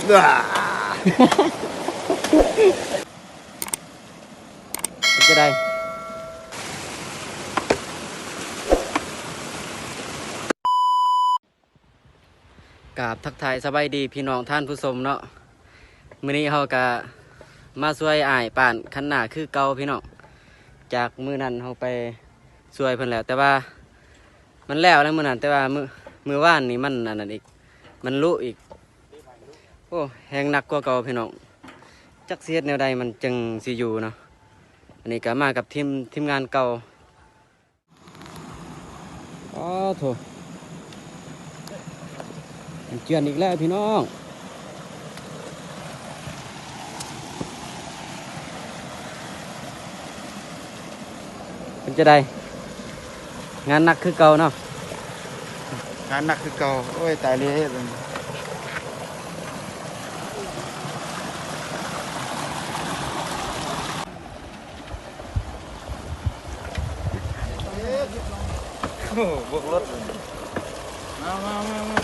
ເປັນຈັ່ງໃດ? ກາບທັກທາຍສະບາຍດີພີ່ນ້ອງທ່ານຜູ້ຊົມເນາະ, ມື້ນີ້ເຮົາກະມາຊ່ວຍອ້າຍປານຄັນນາຄືເກົ່າພີ່ນ້ອງ. ຈາກມື້ນັ້ນເຮົາໄປຊ່ວຍເພິ່ນແລ້ວ ແຕ່ວ່າມັນແລ້ວແລ້ວມື້ນັ້ນ ແຕ່ວ່າມື້ ມື້ວານນີ້ມັນອັນນັ້ນອີກ ມັນລຸອີກ. ໂອ້ ແຮງໜັກກວ່າເກົ່າພີ່ນ້ອງ, ຈັກຊິເຮັດແນວໃດມັນຈຶ່ງຊິຢູ່ເນາະ. ອັນນີ້ກະມາກັບທີມ ທີມງານເກົ່າ. ອໍໂທ້ ມັນເຈື່ອນອີກແລ້ວພີ່ນ້ອງ. ເປັນຈັ່ງໃດ? ງານໜັກຄືເກົ່າເນາະ. ງານໜັກຄືເກົ່າ. ໂອ້ຍ ຕາຍແລ້ວ. ໂອ້ ບວກລົດ. ມາ ມາ ມາ ມາ.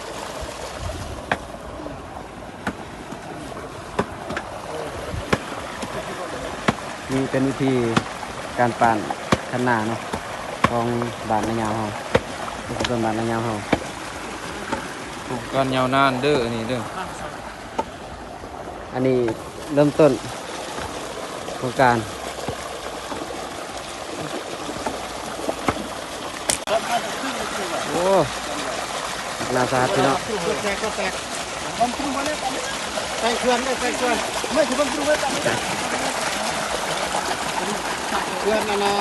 ນີ້ເປັນວິທີການປານຄັນນາເນາະ ຂອງບ້ານນາຍາວເຮົາ, ປະຊາຊົນບ້ານນາຍາວເຮົາ. ໂຄງການຍາວນານເດີ້ ອັນນີ້ເດີ້. ອັນນີ້ເລີ່ມຕົ້ນໂຄງການ. ໂອ້ ໜັກໜາສາຫັດພີ່ນ້ອງ. ແຕກ ແຕກ ແຕກ ໃສ່ເຂື່ອນເດີ້ ໃສ່ເຂື່ອນ. ເຂື່ອນອັນນ່າ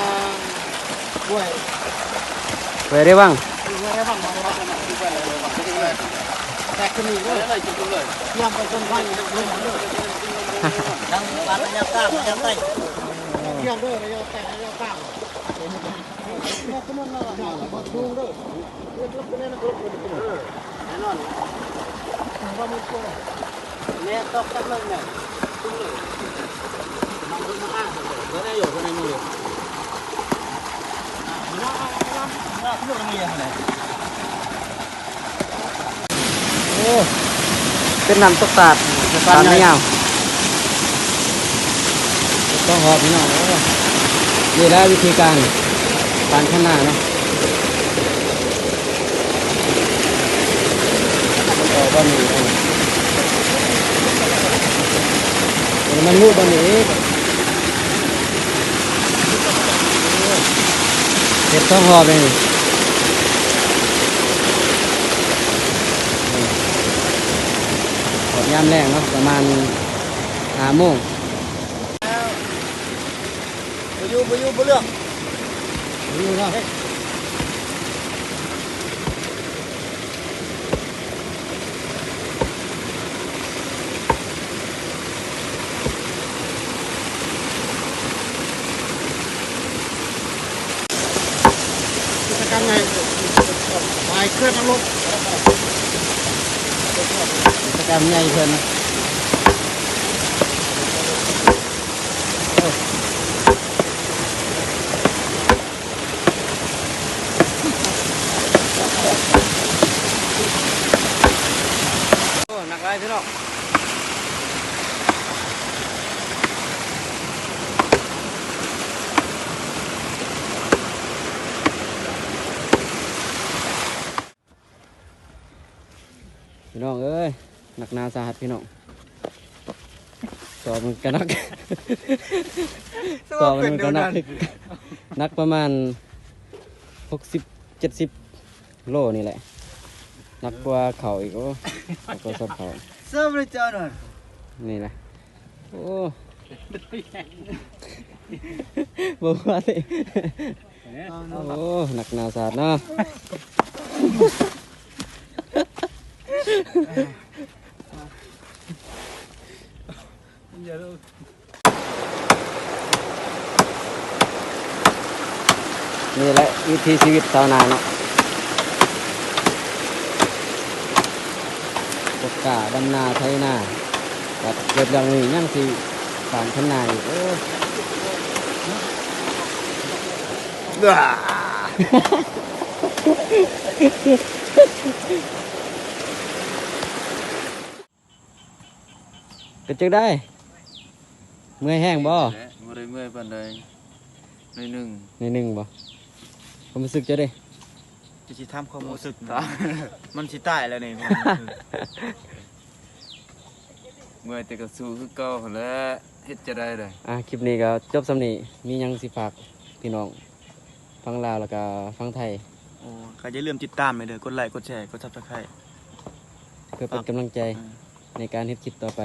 ຫ້ວຍ ຫ້ວຍໄດ້ຫວັງ ຫ້ວຍໄດ້ຫວັງ. ແຕກຂຶ້ນອີກເດີ້. ຕຽມໄປເຊິ່ງໄຟລົງເດີ້. ທາງບ້ານລະຍະກາງ ລະຍະໃຕ້. ຕຽມເດີ້ ລະຍະໃຕ້ ລະຍະກາງ. ໂອ້ ເປັນນ້ຳຕົກສາດ ບ້ານນາຍາວ ຕ້ອງຮອດພີ່ນ້ອງ. ໂອ້ ນີ້ແຫຼະວິທີການປານຄັນນາເນາະ. ມັນອອກບ່ອນນີ້ ມັນຫຼຸດບ່ອນນີ້ອີກ. ເຮັດສອງຮອບເອງ. ອອກຍາມແລງເນາະ ປະມານຫ້າໂມງ. ບໍ່ຢູ່ ບໍ່ຢູ່ ບໍ່ເລືອກ ບໍ່ຢູ່ເນາະ. ກິດຈະກຳໃຫຍ່ ຂາຍເຄື່ອງເອົາລົດ ກິດຈະກຳໃຫຍ່ເພິ່ນ. ໂອ້ ໜັກຫຼາຍພີ່ນ້ອງ. ພີ່ນ້ອງເອີຍ ໜັກໜາສາຫັດພີ່ນ້ອງ. ສອບມັນກະໜັກ ສອບມັນກະໜັກ ໜັກປະມານຫົກສິບ ເຈັດສິບໂລນີ້ແຫຼະ ໜັກກວ່າເຂົ້າອີກ. ໂອ້ ໜັກກວ່າສອບເຂົ້າ ເສີມເລີຍເຈົ້ານັ້ນ ນີ້ນະ. ໂອ້ ບໍ່ວ່າເລີຍ. ໂອ້ ໜັກໜາສາຫັດເນາະ. ນີ້ແຫຼະວິຖີຊີວິດຊາວນາເນາະ ປົກກາ ດຳນາ ໄຖນາ ບັດເກີດເລື່ອງນີ້ຍັງຊິປານຄັນນາອີກ. ໂອ້ ເອີ. ເປັນຈັ່ງໃດ? ເມື່ອຍແຮງບໍ່? ແຫຼະ ບໍ່ໄດ້ເມື່ອຍປານໃດ ໜ້ອຍໜຶ່ງ. ໜ້ອຍໜຶ່ງບໍ່? ຄວາມຮູ້ສຶກເຈົ້າເດ້? ຈະຊິຖາມຄວາມຮູ້ສຶກນະ ມັນຊິຕາຍແລ້ວນີ້. ເມື່ອຍແຕ່ກໍສູ້ຄືເກົ່າຫັ້ນແຫຼະ ເຮັດຈັ່ງໃດໄດ້. ອ່າ ຄລິບນີ້ກໍຈົບສ່ຳນີ້ ມີຫຍັງຊິຝາກພີ່ນ້ອງ ຝັ່ງລາວ ແລ້ວກະຝັ່ງໄທ? ໂອ້ ກໍຢ່າລືມຕິດຕາມແດ່ເດີ ກົດໄລ ກົດແຊ ກົດ Subscribe ເພື່ອເປັນກຳລັງໃຈ ອືມ ໃນການເຮັດຄລິບຕໍ່ໄປ.